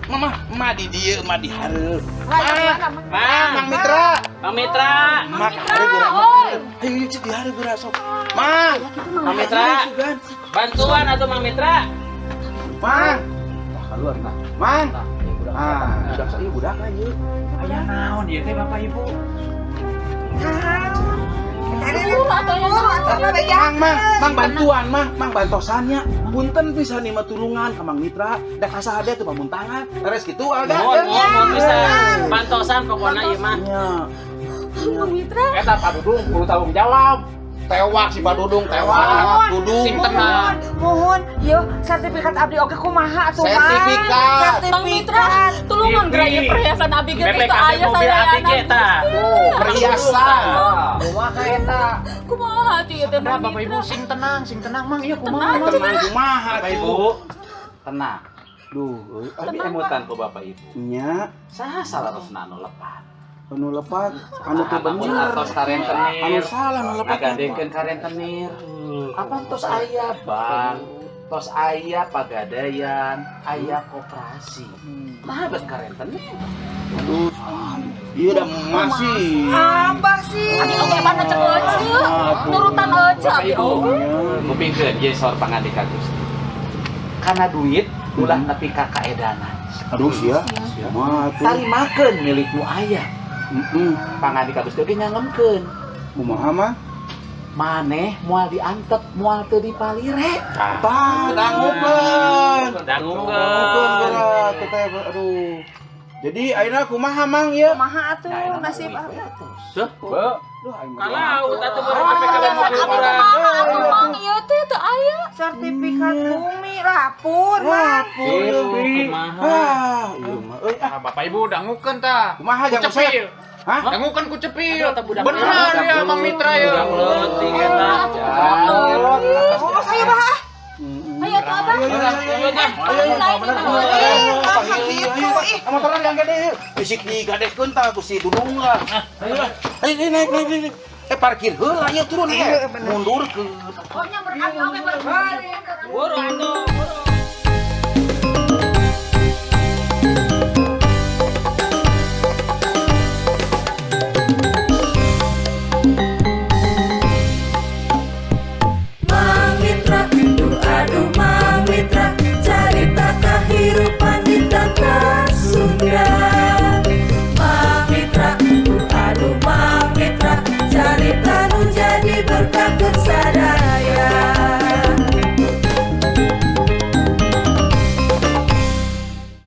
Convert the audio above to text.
Mama, ma di dieu, ma di hareup. Mang, Mang, Mang Mitra. Mang Mitra. Ma ka hareup geura. Oi. Ayo yuk cik di hareup geura sok. Mang. Mang Mitra. Bantuan atau Mang Mitra? Mang. Tah keluar tah. Mang. Tah, ieu budak. Ah, budak saya budak ieu. Aya naon ieu teh, Bapak Ibu? Mang, mang, mang bantuan, mang, mang bantosannya. Punten pisan nih mah tulungan ka Mang Mitra, da ka saha teu pamuntangan. Beres kitu aga. Mohon, mohon, mohon bisa. Bantosan pokoknya ieu mah. Nya. Mang Mitra. Eta Pak Dudung kudu tanggung jawab. Tewak si Pak Dudung, tewak. Dudung. Sing tenang. Mohon, yo sertifikat abdi oge kumaha atuh, Mang? Sertifikat. Mang Mitra, tulungan geura ieu perhiasan abi ge teh BPKB aya mobil saya abi ge tah. Oh, perhiasan. Kumaha eta? Kumaha atuh ieu teh Nah, Mang Bapak Ibu Mitra? sing tenang, Mang. Ieu kumaha? Tenang kumaha Bapak tuh. Ibu, tenang. Duh, euy. Abi emutan ku Bapak Ibu. Nya, Saha salarosna anu lepat? Anu lepat, anu teu bener. Atos ka rentenir. Anu salah anu lepat. Ngagadekeun ka rentenir. Apa tos aya bank, tos aya pagadaian, aya koperasi. Nah, bet ka rentenir. Aduh, iya udah masih. Abah sih. Abi oge mana cek ece. Nurutan ece Bapak abi Ibu, oge. kupingkeun ye saur pangandika Gusti. Kana duit ulah nepi ka kaedanan. Aduh sia. Kumaha tuh? Tarimakeun milik nu aya. Heeh. Pangandika Gusti oge nyangemkeun. Kumaha mah? Maneh moal diantep, moal teu dipalire. Tah, dangukeun. Dangukeun. Dangukeun geura teh teh aduh. Jadi ayeuna kumaha Mang ieu? Kumaha atuh nasib abdi? Tuh. Duh, aing mah. Kalau atuh beureum BPKB Perhiasan mobil abi urang. kumaha atuh Mang ieu teh teu aya. Sertifikat bumi lapur, Mang. Lapur. Kumaha? Ah, ieu mah euy ah. Nah, Bapak Ibu dangukeun tah. Kumaha jang Ku cepil. Hah? Dangukeun ku cepil. Aduh, tah budak Bener leutik. ya Mang Mitra ya. Budak leutik eta. Oh, saya bah. Ayo atuh Abah. Ayo, ayo, ayo, ayo. Ayo, Ih, gitu, ih. Motoran yang gede yuk. Bisik digadekeun tah ku si Dudung lah. Ayo lah. Ayo, ayo, naik, naik, naik. Eh parkir heula ieu turun Iya, eh. bener. Mundur ke. Pokoknya berkami oge berkami. Buru atuh, buru.